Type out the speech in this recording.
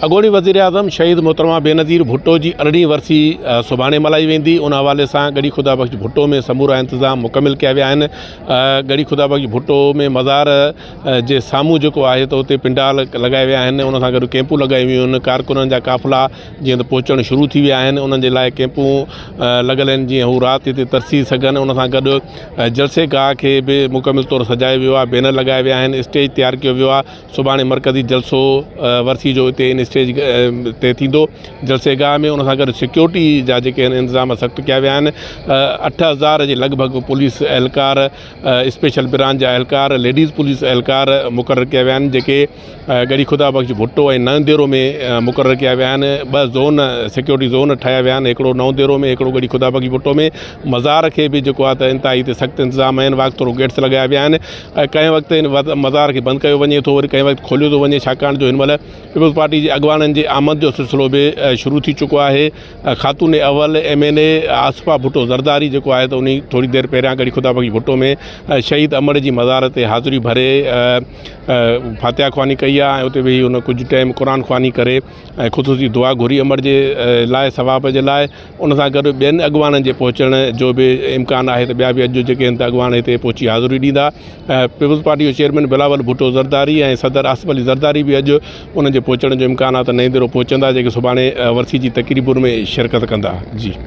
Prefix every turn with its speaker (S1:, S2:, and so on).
S1: اڳوڻي وزيراعظم شهيد محترمه بينظير ڀٽو جي ارڙهين ورسي سڀاڻي ملهائي ويندي، ان حوالي سان ڳڙهي خدا بخش ڀٽو ۾ سمورا انتظام مڪمل ڪيا ويا آهن، ڳڙهي خدا بخش ڀٽو ۾ مزار جي سامهون جيڪو آهي ته اتي پنڊال لڳايا ويا آهن، ان سان گڏ ڪيمپون لڳايون ويون آهن، ڪارڪنن جا قافلا جيئن ته پهچڻ شروع ٿي ويا آهن، انهن جي لاء ڪيمپون لڳل آهن جيئن هو رات هتي ترسي سگهن، ان سان گڏ جلسي گاهه کي به مڪمل طور سجايو ويو آهي، بينر لڳايا ويا آهن، اسٽيج تيار ڪيو ويو آهي. سڀاڻي مرڪزي جلسو ورسي جو اتي ان اسٽيج تي ٿيندو جلسي گاهه ۾ ان سان گڏ سيڪيورٽي جا جيڪي آهن انتظام سخت ڪيا ويا آهن 8000 جي لڳ ڀڳ پوليس اهلڪار اسپيشل برانچ جا اهلڪار ليڊيز پوليس اهلڪار مقرر ڪيا ويا آهن جيڪي ڳڙهي خدا بخش ڀٽو ۽ نئون ديرو ۾ مقرر ڪيا ويا آهن ٻه زون سيڪيورٽي زون ٺاهيا ويا آهن هڪڙو نئون ديرو ۾ هڪڙو ڳڙهي خدا بخش ڀٽو ۾ مزار کي به جيڪو آهي ته انتهائي سخت انتظام آهن واڪ ٿرو گيٽس لڳايا ويا آهن ۽ ڪنهن وقت هن مزار کي بند ڪيو وڃي ٿو وري ڪنهن وقت کوليو ٿو وڃي ڇاڪاڻ جو هن مهل پيپلز پارٽي جي اڳواڻن جي آمد جو سلسلو به شروع ٿي چڪو آهي خاتون اول M N A Asifa Bhutto Zardari جيڪو آهي ته انهي ٿوري دير پهريان ڳڙهي خدا بخش ڀٽو ۾ شهيد امڙ جي مزار تي حاضري ڀري فاتحه خواني ڪئي آهي ۽ اتي ويهي هن ڪجهه ٽائيم قرآن خواني ڪري ۽ خصوصي دعا گهري امڙ جي لاء ثواب جي لاء ان سان گڏ ٻين اڳواڻن جي پهچڻ جو به امڪان آهي ته ٻيا به اڄ جيڪي آهن ته اڳواڻ هتي پهچي حاضري ڏيندا. پيپلز پارٽي جو چيئرمين بلاول ڀٽو زرداري ۽ صدر آصف علي زرداري به اڄ انهن جي پهچڻ جو امڪان آهي ته نئين ديرو پهچندا جيڪي سڀاڻي ورسي جي تقريبن ۾ شرڪت ڪندا. جي.